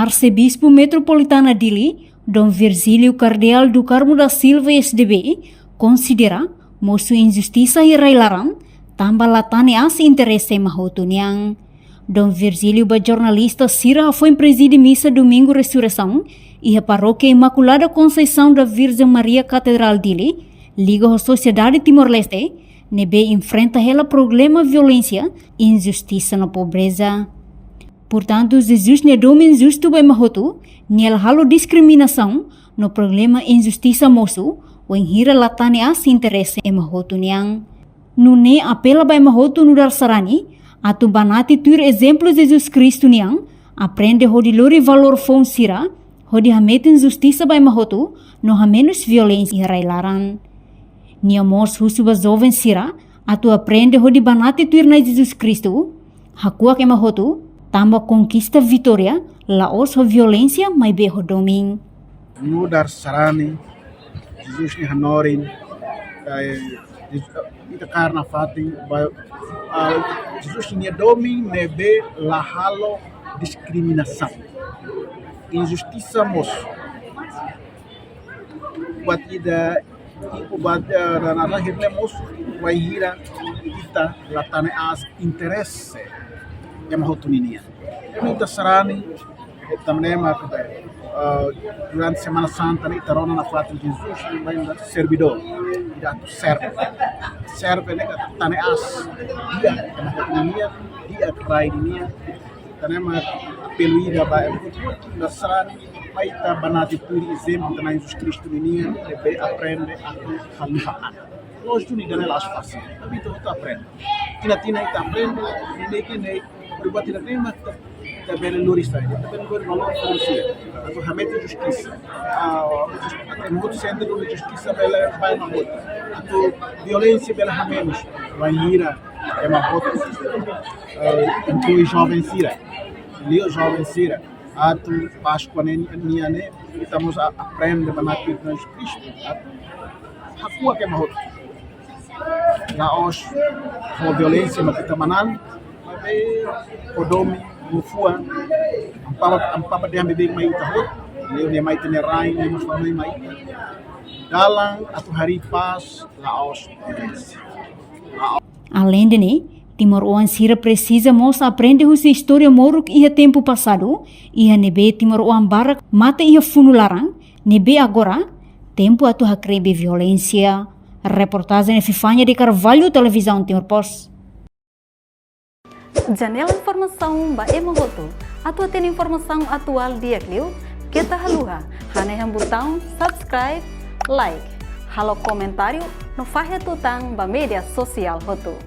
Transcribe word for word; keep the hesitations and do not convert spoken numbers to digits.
Arsebispu Metropolitana Dili, Dom Virgílio Kardeál do Carmo da Silva, S D B, konsidera mosu injustisa iha rai-laran, tanba la tane aas interese ema hotu nian. Dom Virgílio ba jornalista sira hafoin prezide misa Domingu Resureisaun iha Parókia Imaculada Conceição da Virgem Maria Katedrál Dili, liga ho sosiedade Timor-Leste, ne'ebé enfrenta hela problema violénsia, injustisa no pobreza. Portantu, Jesus nia domin justu ba ema hotu, nia la halo diskriminasaun no problema injustisa mosu, wainhira la tane aas interese ema hotu nian. Nune'e apela ba ema hotu nu'udar sarani, atu banati tuir ezemplu Jesus Kristu nian, aprende hodi lori valór foun sira, hodi hametin justisa ba ema hotu, no hamenus violénsia iha rai-laran. Nia mós husu ba joven sira, atu aprende hodi banati tuir Na'i Jesus Kristu, hakuak ema hotu, tanba konkista vitória, la'ós ho violénsia, maibé ho domin. Nu'udar sarani, Jesus nia hanorin, eh, ita kaer nafatin, ba, ah, Jesus nia domin ne'ebé la halo diskriminasaun. Injustisa mosu. Buat ida, buat, eh, rana-rana hirne mosu, wainhira ita la tane aas interese ema hotu ninian. Ita sarani, eh, tanba ne'e mak, eh, durante Semana Santa ne'e ita rona nafatin Jesus, nia mai nu'udar servidór, ida atu serve. Serve ne'e la tane aas, di'ak ema hotu ninian, di'ak rai ninian. Tanba ne'e mak apelu ida ba ema hotu nu'udar sarani, mai ita banati tuir ezemplu Na'i Jesus Kristu ninian, ne'ebé aprende atu haliha an. Lójiku, ida-ne'e la'ós fasil, tapi ita hotu aprende. Tinan-tinan ita aprende, ne'e ke ne'e, buat ida-ne'e mak ita, ita bele lori saida, ita bele lori valór finansiáriu, atu hametin justisa. Ah, ema hotu sente duni justisa bele ba ema hotu. Atu violénsia bele hamenus, wainhira ema hotu, eh, inklui joven sira, liu joven sira, atu Páskua ne'e nian ne'e, ita mós a-, aprende banati Jesus Kristu, atu hakuak ema hotu. La'ós ho violénsia mak ita manán, maibé ho domin, ho fuan, ampapa, ampapa dehan beibeik mai ita hotu, liu nia mai ita-nia rain, nia mós fó-hanoin mai ita. Dalan atu harii pás, la'ós violénsia. Aleinde ne'e, timoroan sira presiza mós aprende husi istória moruk iha tempu pasadu, iha ne'ebé timoroan barak mate iha funu laran, ne'ebé agora tempu atu hakribi violénsia. Reportajen Epifania de Carvalho, Televizaun Timor Post. Janela informasaun ba ema hotu. Atu hatene informasaun atuál di'ak liu, keta haluha hanehan butaun subscribe, like, halo komentáriu no fahe tutan ba média sosiál hotu.